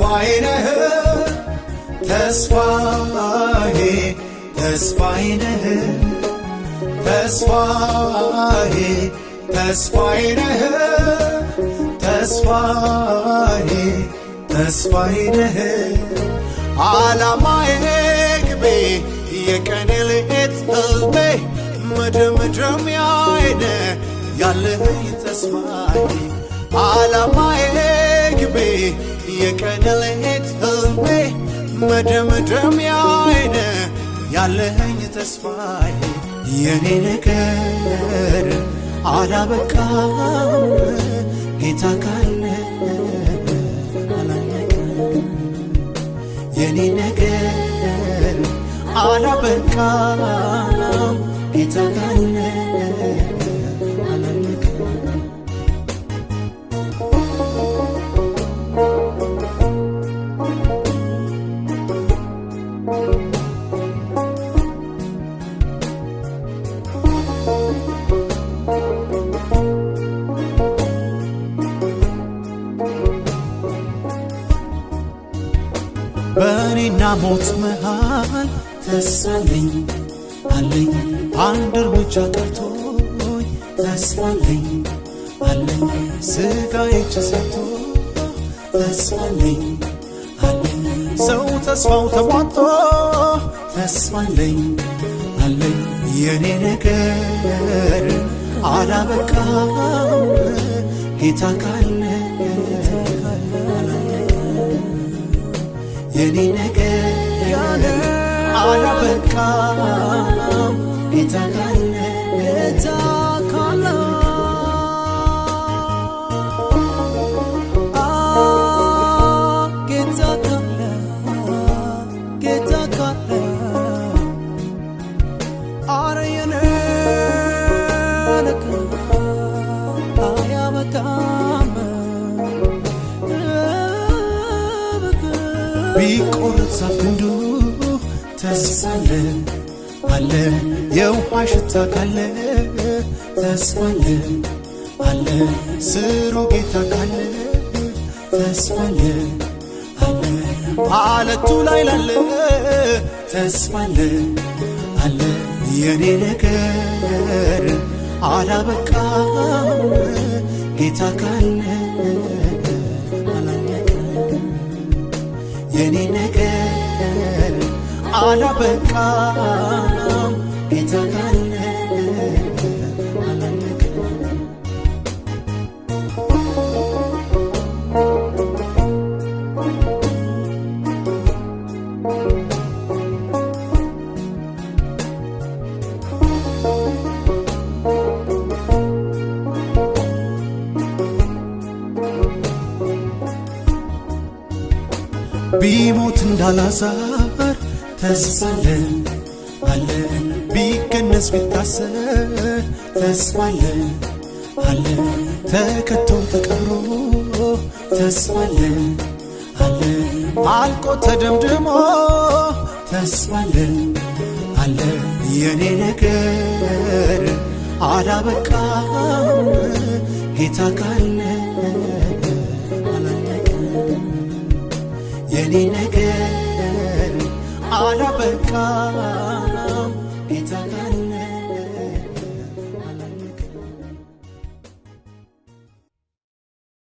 ተስፋዬ ነህ፣ ተስፋዬ፣ ተስፋዬ ነህ፣ ተስፋዬ፣ ተስፋዬ ነህ፣ ተስፋዬ፣ ተስፋዬ ነህ። ዓላማዬ፣ ግቤ፣ የቀን ሌት ሕልሜ፣ መደምደሚያዬ ነህ ያለኸኝ ተስፋዬ። ዓላማዬ፣ ግቤ፣ የቀን ሌት ሕልሜ፣ መደምደሚያዬ ነህ ያለኸኝ ተስፋዬ። የኔ ነገር አላበቃም፣ ጌታ ካለ አላለቀም። የኔ ነገር አላበቃም፣ ጌታ ካለ አላለቀም። በእኔና ሞት መሃል ተስፋለኝ አለኝ፣ አንድ እርምጃ ቀርቶኝ ተስፋለኝ አለኝ፣ ስጋዬ እጅ ሰጥቶ ተስፋለኝ አለኝ፣ ሰው ተስፋው ተሟጦ ተስፋለኝ አለኝ። የኔ ነገር አላበቃም፣ ጌታ ካለ አላለቀም። የኔ ነገር አላበቃም፣ ጌታ ካለ። ጌታ ካለ፣ ጌታ ካለ፣ ጌታ ካለ፣ አረ የኔ ነገር አያበቃም። ቢቆረጥ ዛፍ ግንዱ ተስፋ አለ አለ፣ የውሃ ሽታ ካለ ተስፋ አለ አለ፣ ስሩ ጌታ ካለ ተስፋ አለ አለ፣ አለቱ ላይ ላለ ተስፋ አለ አለ። የኔ ነገር አላበቃም፣ ጌታ ካለ አላለቀም። የኔ ነገር አላበቃም፣ ጌታ ካለ አላለቀም። ቢሞት እንዳላዛር ተስፋ አለ አለ፣ ቢገነዝ ቢታሰር ተስፋ አለ አለ፣ ተከቶ ተቀብሮ ተስፋ አለ አለ፣ አልቆ ተደምድሞ ተስፋ አለ አለ። የኔ ነገር አላበቃም፣ ጌታ ካለ አላለቀም። የኔ ነገር አላበቃም።